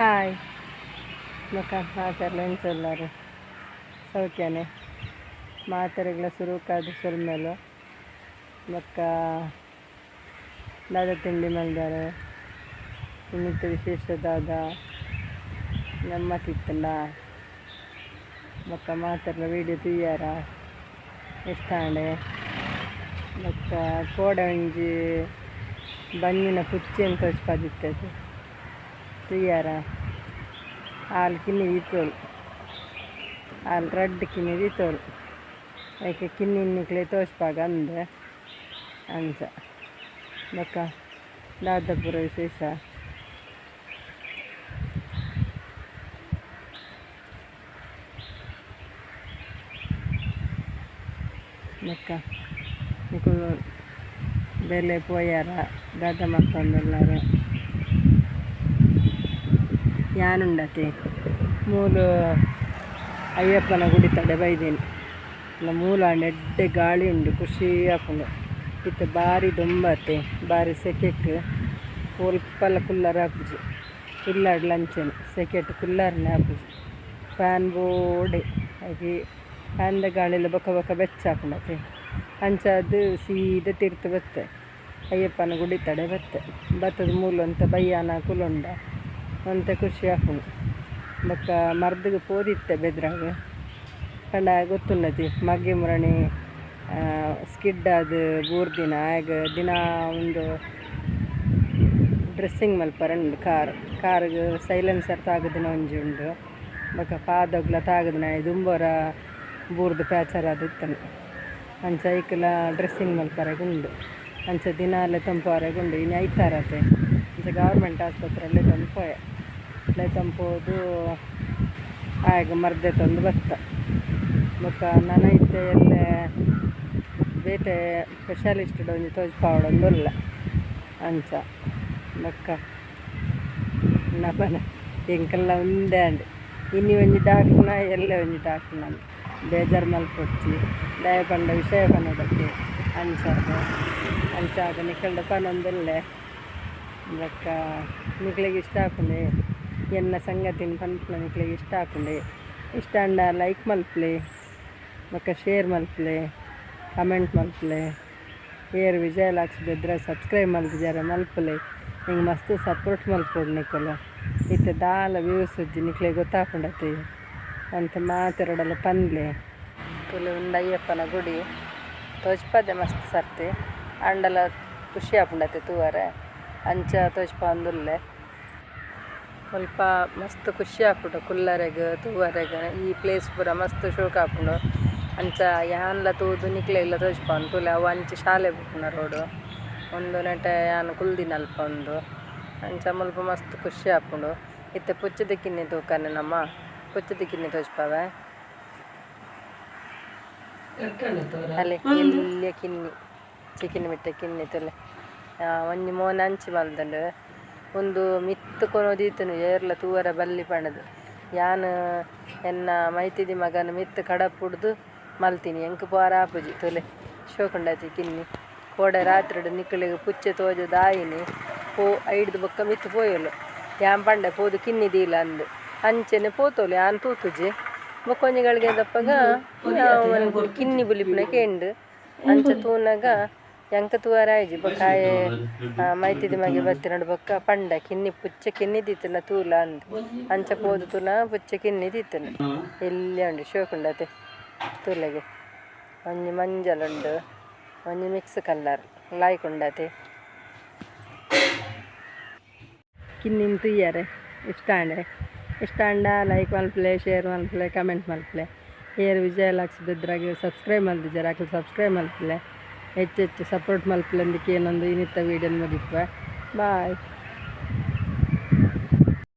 Hi ಬೊಕ ಮಾತೆರ್ಲ ಎಂಚ ಉಲ್ಲರ್ ಸೌಖ್ಯನೆ ಮಾತೆರೆಗ್ಲ ಸುರುಕಾದ್ ಸೊಲ್ಮೆಲು ಬೊಕ ದಾದ ತಿಂಡಿ ಮಲ್ದರ್ ಇನಿತ ವಿಶೇಷ ದಾದ ನೆಮ್ಮತಿತ್ತುಂಡ ಬೊಕ ಮಾತೆರ್ಲ ವೀಡಿಯೋ ತೂಯಾರ ಇಷ್ಟ ಆಂಡ್ ಬೊಕ ಕೋಡೆ ಒಂಜಿ ಬಂಜಿನ ಪುಚ್ಚೆನ್ ತೋಜ್ಪಾದಿತ್ತೇರ್ ತೂಯಾರ ಆಲ್ ಕಿನ್ನಿ ದೀತೋಲು ಆಲ್ ರಡ್ಡ್ ಕಿನ್ನಿ ದೀತೋಲು ಐಕ್ ಕಿನ್ನಿ ನಿಕ್ಲೆ ತೋಜ್ಪಾಗ ಅಂದ್ ಅಂಚ ಬೊಕ ದಾದ ಪೂರ ವಿಶೇಷ ಬೊಕ ನಿಕುಲು ಬೇಲೆ ಪೋಯಾರ ದಾದ ಮಲ್ತೊಂದುಲ್ಲೆರ್ ಯಾನುಂಡತೆ ಮೂಲು ಅಯ್ಯಪ್ಪನ ಗುಡಿತಡೆ ಬೈದಿನಿ ಮೂಲ ಎಡ್ಡೆ ಗಾಳಿ ಉಂಡು ಖುಷಿ ಆಪುಂಡು ಇತ್ತೆ ಬಾರಿ ದೊಂಬತೆ ಬಾರಿ ಸೆಕೆಕ್ ಒಲ್ಪಲ ಕುಲ್ಲರ ಆಪುಜಿ ಇಲ್ಲಡ್ಲ ಅಂಚೆನೆ ಸೆಕೆಟ್ ಕುಲ್ಲರನೆ ಆಪುಜಿ ಫ್ಯಾನ್ ಬೋಡೆ ಐಕ್ ಫ್ಯಾನ್ದ ಗಾಳಿಲ ಬೊಕ ಬೊಕ ಬೆಚ್ಚ ಆಪುಂಡತೆ ಅಂಚಾದ್ ಸೀದ ತಿರ್ತ್ ಬತ್ತೆ ಅಯ್ಯಪ್ಪನ ಗುಡಿತಡೆ ಬತ್ತೆ ಬತ್ತದ ಮೂಲು ಒಂತೆ ಬಯ್ಯಾನ ಕುಲುಂಡ ಒಂತೆ ಖುಷಿ ಆಪುಂಡು ಬೊಕ ಮರ್ದ್ಗ್ ಪೋದಿತ್ತೆ ಬೆದ್ರಾಗ್ ಪಂಡ ಗೊತ್ತುಂಡತಿ ಮಗ್ಗೆ ಮುರಣಿ ಸ್ಕಿಡ್ ಆದ್ ಬೂರ್ದಿನ ಆಯಗ್ ದಿನ ಉಂದು ಡ್ರೆಸ್ಸಿಂಗ್ ಮಲ್ಪರೆ ಉಂಡು ಕಾರ್ ಕಾರ್ಗ್ ಸೈಲೆನ್ಸರ್ ತಾಗುದಿನ ಒಂಜಿ ಉಂಡು ಬೊಕ ಪಾದೊಗ್ಲ ತಾಗುದಿನ ದುಂಬೊರ ಬೂರ್ದು ಪ್ಯಾಚರ್ ಆದಿತ್ತುಂಡು ಅಂಚ ಐಕ್ಲ ಡ್ರೆಸ್ಸಿಂಗ್ ಮಲ್ಪರೆಗ್ ಉಂಡು ಅಂಚ ದಿನಾಲ ತಂಪುವರೆಗ್ ಉಂಡು ಇನಿ ಐತಾರತೆ ಅಂಚ ಗವರ್ಮೆಂಟ್ ಆಸ್ಪತ್ರೆ ಲೆತೊಂದು ಪೋಯೆ ಲೆತೊಂದು ಪೋದು ಆಯಗ್ ಮರ್ದ್ ತಂದು ಬತ್ತ ಬೊಕ ನನ ಇತ್ತೆ ಎಲ್ಲೆ ಬೇತೆ ಸ್ಪೆಷಲಿಸ್ಟ್ ಒಂಜಿ ತೋಜ್ಪಾವೊಡೊಂದುಲ್ಲ ಅಂಚ ಬೊಕ ನಮನ ಎಂಕಲ್ನ ಉಂದೆ ಆಂಡ್ ಇನಿ ಒಂಜಿ ಡಾಕ್ಟ್ರನ ಎಲ್ಲೆ ಒಂಜಿ ಡಾಕ್ಟ್ರನ ಬೇಜಾರ್ ಮಲ್ಪೊಡ್ಚಿ ದಾಯೆ ಪಂಡ ವಿಷಯ ಪನೊಡತೆ ಅಂಚಾದ್ ಅಂಚಾದ್ ನಿಕಲ್ಡ ಪನೊಂದುಲ್ಲೆ ಬೊಕ ನಿಕ್ಲೆಗ್ ಇಷ್ಟ ಆಪುಂಡೆ ಎನ್ನ ಸಂಗತಿನ್ ಪನ್ಪುನ ನಿಕ್ಲೆಗ್ ಇಷ್ಟ ಆಪುಂಡೆ ಇಷ್ಟ ಆಂಡ ಲೈಕ್ ಮಲ್ಪುಲೆ ಬೊಕ ಶೇರ್ ಮಲ್ಪುಲೆ ಕಮೆಂಟ್ ಮಲ್ಪುಲೆ ಏರ್ ವಿಜಯ ಲಾಕ್ಸ್ ಬೆದ್ರ ಸಬ್ಸ್ಕ್ರೈಬ್ ಮಲ್ತಿಜಾರ ಮಲ್ಪುಲೆ ಎಂಕ್ ಮಸ್ತ್ ಸಪೋರ್ಟ್ ಮಲ್ಪೊಡು ನಿಕುಲು ಇತ್ತೆ ದಾಲ ವ್ಯೂಸ್ ಇಜ್ಜಿ ನಿಕ್ಲೆಗ್ ಗೊತ್ತಾಪುಂಡತೆ ಅಂಚ ಮಾತೆರಡಲ ಪನ್ಲೆ ತುಲೆ ಉಂದು ಅಯ್ಯಪ್ಪನ ಗುಡಿ ತೋಜ್ಪದೆ ಮಸ್ತ್ ಸರ್ತಿ ಆಂಡಲ ಖುಷಿ ಆಪುಂಡತೆ ತೂವರೆ ಅಂಚ ತೋಜ್ಪಾವೊಂದುಲ್ಲೆ ಮುಲ್ಪ ಮಸ್ತ್ ಖುಷಿ ಆಪುಂಡು ಕುಲ್ಲರೆಗ್ ತೂವರೆಗ್ ಈ ಪ್ಲೇಸ್ ಪೂರ ಮಸ್ತ್ ಶೋಕ್ ಆಪುಂಡು ಅಂಚ ಯಾನ್ಲ ತೂದು ನಿಕ್ಲೆಗ್ಲ ತೋಜ್ಪಾವೊಂದು ತೂಲೆ ಅವು ಅಂಚ ಶಾಲೆ ಪೋಪುನ ರೋಡ್ ಉಂದು ನೆಟೆ ಯಾನ್ ಕುಲ್ದಿನ ಅಲ್ಪ ಉಂದು ಅಂಚ ಮುಲ್ಪ ಮಸ್ತ್ ಖುಷಿ ಆಪುಂಡು ಇತ್ತೆ ಪುಚ್ಚೆದ ಕಿನ್ನಿ ತೂಕನೆ ನಮ ಪುಚ್ಚೆದ ಕಿನ್ನಿ ತೋಜ್ಪಾವೆ ಅಲೆ ಎಲ್ಯ ಕಿನ್ನಿ ಚಿಕಿನ ಮಿಟ್ಟ ಕಿನ್ನಿ ತುಲೆ ಒಂಜಿ ಮೋನೆ ಅಂಚಿ ಮಲ್ದುಂಡು ಉಂದು ಮಿತ್ತ್ ಕೊನೊದೀತುಂಡು ಏರ್ಲ ತೂವರೆ ಬಲ್ಲಿ ಪಂಡುದು ಯಾನ್ ಎನ್ನ ಮೈತಿದಿ ಮಗನ್ ಮಿತ್ತ್ ಕಡಪುಡ್ದು ಮಲ್ತಿನಿ ಎಂಕ್ ಪೋರ ಆಪುಜಿ ತುಲೆ ಶೋಕುಂಡತಿ ಕಿನ್ನಿ ಕೋಡೆ ರಾತ್ರಿಡ್ ನಿಕುಲೆಗ್ ಪುಚ್ಚೆ ತೋಜುದು ಆಯಿನಿ ಪೋ ಐಡ್ದ್ ಬೊಕ್ಕ ಮಿತ್ತ್ ಪೋಯೊಲು ಯಾನ್ ಪಂಡೆ ಪೋದು ಕಿನ್ನಿ ದೀಲ ಅಂದ್ ಅಂಚೆನೆ ಪೋತೊಲು ಯಾನ್ ತೂತುಜಿ ಬೊಕ ಒಂಜಿ ಗಳಿಗೆ ದಪ್ಪಗ ಕಿನ್ನಿ ಬುಲಿಪುನ ಕೇಂಡ್ ಅಂಚ ತೂನಗ ಎಂಕ್ ತೂವರೆ ಆಯಿಜಿ ಬೊಕ ಆಯೆ ಮೈತಿದಿ ಮಗೆ ಬತ್ತಿನಡ್ ಬೊಕ್ಕ ಪಂಡ ಕಿನ್ನಿ ಪುಚ್ಚೆ ಕಿನ್ನಿ ದೀತುಂಡ ತೂಲ ಅಂದ್ ಅಂಚ ಪೋದು ತೂನ ಪುಚ್ಚೆ ಕಿನ್ನಿ ದೀತುಂಡು ಎಲ್ಯ ಉಂಡು ಶೋಕುಂಡತೆ ತೂಲೆಗೆ ಒಂಜಿ ಮಂಜಲ್ ಉಂಡು ಒಂಜಿ ಮಿಕ್ಸ್ ಕಲರ್ ಲಾಯ್ಕ್ ಉಂಡತೆ ಕಿನ್ನಿನ್ ತೂಯರೆ ಇಷ್ಟ ಆಂಡ್ ಇಷ್ಟ ಆಂಡ ಲೈಕ್ ಮಲ್ಪುಲೆ ಶೇರ್ ಮಲ್ಪುಲೆ ಕಮೆಂಟ್ ಮಲ್ಪುಲೆ ಏರ್ ವಿಜಯ ಲಾಕ್ಸ್ ಬೆದ್ರಾಗ್ ಸಬ್ಸ್ಕ್ರೈಬ್ ಮಲ್ದಿಜಾರ್ ಅಕುಲು ಸಬ್ಸ್ಕ್ರೈಬ್ ಮಲ್ಪುಲೆ ಹೆಚ್ಚು ಹೆಚ್ಚು ಸಪೋರ್ಟ್ ಮಲ್ಪುಲೆ ಅಂದ್ ಕೇನೊಂದು ಇನಿತ್ತ ವೀಡಿಯೋನ್ ಮುಗಿಪುವೆ ಬಾಯ್.